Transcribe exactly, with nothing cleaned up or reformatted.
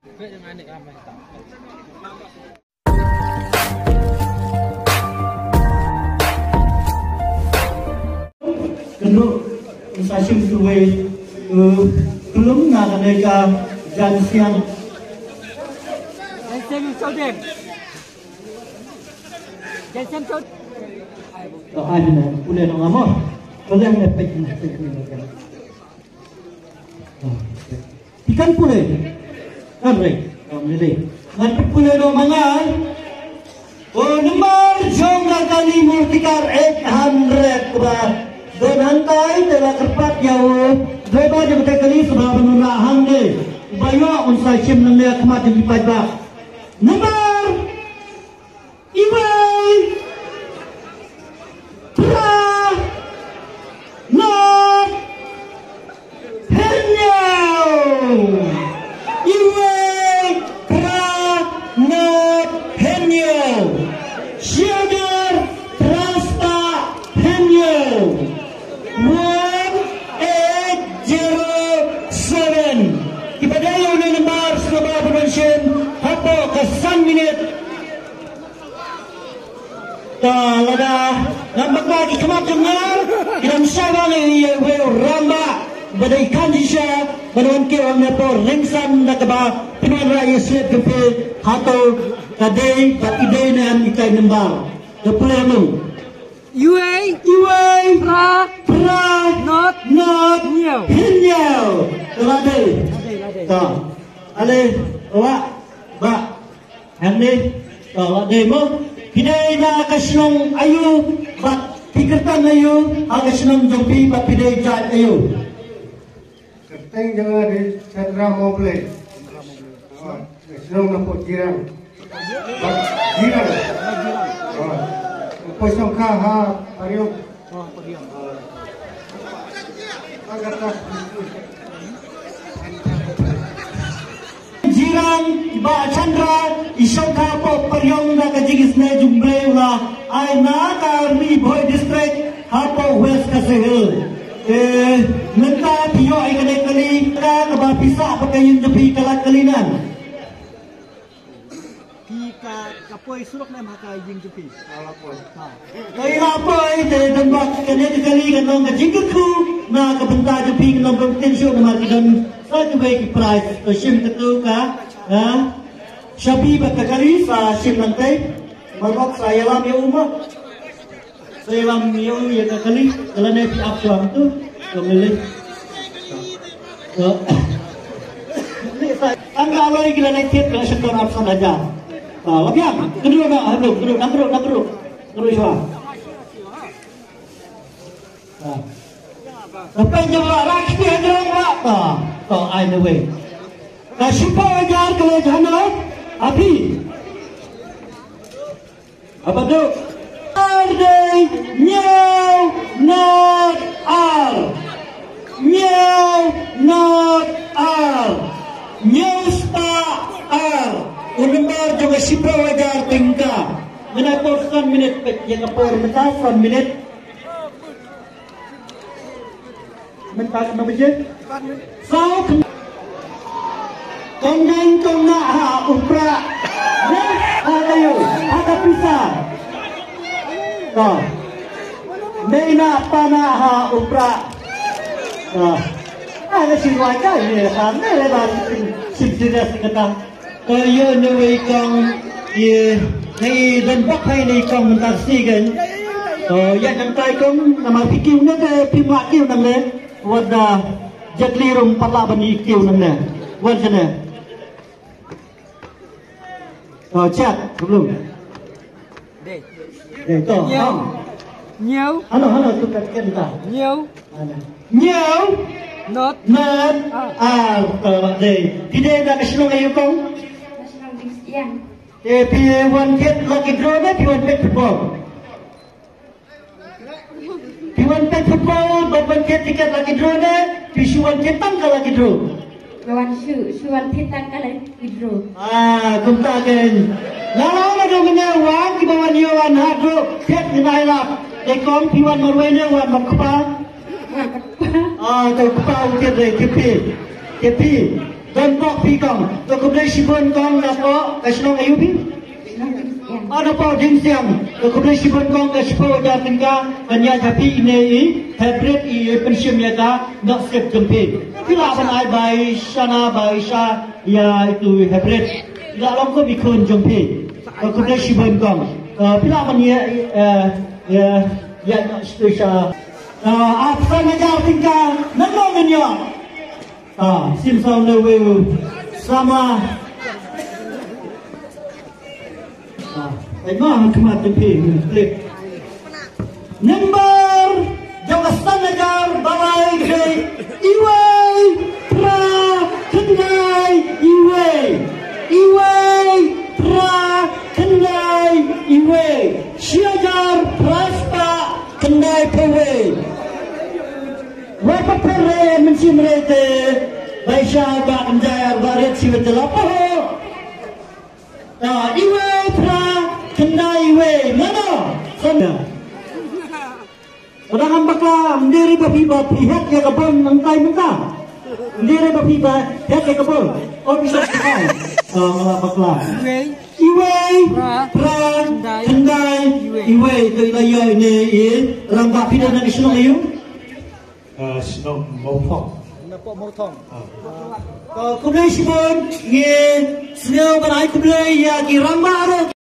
Kynduh sa shim kawei, eh, klum na kane ka jaiñ siang. Jaiñ siang u Saudin. Jaiñ siang Saud. To ai na pule no amor. Pule ne pek ne pek ne. Ti kan pule. Kan re. Kan re. Ngan pule no mangal. O number jong ka kali Murtikar eight hundred ba. Don hantai te la kyrpad ïa u driver jong ka kali sngewbha ban wanrah hangne. Ba ïoh un sa shim nangne ha khmat jong ki paidbah. Number Iwei. Phra. Nod. Hynñiew. Iwei. Phra. Nod. Hynñiew. Shiadar. Phra spah. Hynñiew. One eight zero seven. Ki ba dei ïa une u number sngewbha ban wan shim hapoh ka san minit. Ta lada ngam bakla ki khmat jong nga, ki dang shah ba ngi ïa uwei u rangbah ba dei kan shisha ban wan kiew hangne hapoh Ryngsan da kaba pynwanrah ïa slip jong phi hato ka dei bad i dei ne em ïa ka number. Ka pule mo. Iwei. Iwei. Phra. Phra. Nod. Nod. Hynñiew. Hynñiew. Ka la dei. La dei, la dei. Ta. Ale, wa, ba. Hangne, to, la dei mo. Phi dei na ka shnong aiu, bad phi kyrteng aiu, ha ka shnong jong phi, bad phi dei jait aiu. Kyrteng jong nga dei Chandra Mobley. Oh, shnong na Pok Jirang. Pok Jirang. Oh, Pok Songkha ha Pariong. Jirang Bah Chandra i shong kha hapoh Pariong da ka jingisynei jong U Blei u la ai na ka Ri Bhoi District hapoh West Khasi Hills. Eh, mynta phi ïoh ïa kane ka kali ka kaba phi sah bad ka ïing jong phi ka la kali nan. Phi ka, ka poi surok ne em ha ka ïing jong phi? Ka la poi. Ha. Ka la poi te don bad kane ka kali ka long ka jingkyrkhu na ka bynta jong phi ka long ka ktien shuh namar ki don sa kiwei ki prize. To shim katu ka, ha. Shabi bad ka kali sa shim nangtai. Marok sa ïalam ïa u mo. Sa ïalam ïa u ïa ka kali, ka la ne phi ap shuwa tu, ka mele. Ka. Ni sa, tang ka loi ki la ne thied ka la shen don ap san hajar. Ka la biang, kynduh na, kynduh, kynduh, nang kynduh, nang kynduh. Kynduh shuwa. Ka. Ka pynjah la rak ki hajrong la. Ka. Ka ai ne wei. Ka shiphew hajar ka la jahana. Api. Haba dei ar dei hynñiew nod ar. Hynñiew nod ar. Hynñiew spah ar. U number jong ka shiphew hajar tyngka. Mynta por san minit peit ïa ka por mynta san minit. Mynta ka baje. Saw kong dang kong na ha u pra. Ne ha ka yu ha ka pisa. Ka. Nei na pa na ha u pra. Ka. Ai la sing wai ka ye ha ne le ba sing sing sing sing kata. Ka ïoh ne wei kong ïa ne i don bok hai ne i kong mynta ka sngi kan. To ïa nang tai kong namar phi kiew ne te phi ma kiew nang ne. Wat da jatli rum pat lah ban i kiew nang ne. Wat jane. To chat belum. Dei. Dei to. Hynñiew. Hynñiew. Hano hano tu kat ken ta. Hynñiew. Hano. Hynñiew. Nod. Nod. Ar. Ar to dei. Phi dei na ka shnong aiu kong? Ka shnong Dieng Siang. Te phi wan thied lucky draw ne phi wan peit football? Phi wan peit football bad wan thied tiket lucky draw ne phi shu wan thied tang ka lucky draw? Ka wan shu, shu wan thied tang ka lucky draw. Ah, kumta kein. Nga la ong haduh mynne wan kiba wan ïoh wan haduh thied ngi nai lap. Te kong phi wan marwei ne wan markpa? Markpa. Ah, to kpa u thied re kipi. Kipi. Don pok phi kong, ka khublei shibun kong, na pok ka shnong aïu phi? Ana pok Diengsiang, ka khublei shibun kong, ka shiphew hajar tyngka kan ïaid ha phi ine i hybrid i pynshim ïa ka nohsip jong phi. Phi lah ban ai bai shana bai sha ïa itu hybrid. Phi lah long kum i khun jong phi. Ka khublei shibun kong. Phi lah ban ïa ïa ïa ïa nohsip sha. Ah, san hajar tyngka, nangno ngin ïoh. Ah, sim saw ne weu sama. Ah, ai ma khmat te phi klik. Number jong ka san hajar ba lai klik. Iwei phra khyndai iwei. Iwei phra khyndai iwei. Shi hajar phra spah khyndai phew wei. Wa pa pher re mynsiem re te. Bai sha ba kynjai ar ba ret shi wei te la pa ho. Ta iwei phra khyndai iwei. Mano? Sana. Udah ngam bakla, mdiri ba phi ba phi het ïa ka bun nang tai mynta. Mdiri ba phi ba het ïa ka bun. Oh, bisa bakla. Ah, ngala bakla. Iwei. Iwei. Phra. Phra. Khyndai. Khyndai. Iwei. Iwei. Te ila ïa ine i. Rang ba phi da na shnong aïu? Ah, shnong Mawthong. Na pok Mawthong. Ah. Ka khublei shibun, ngi sngew ban ai khublei ïa ki rangbah ruh.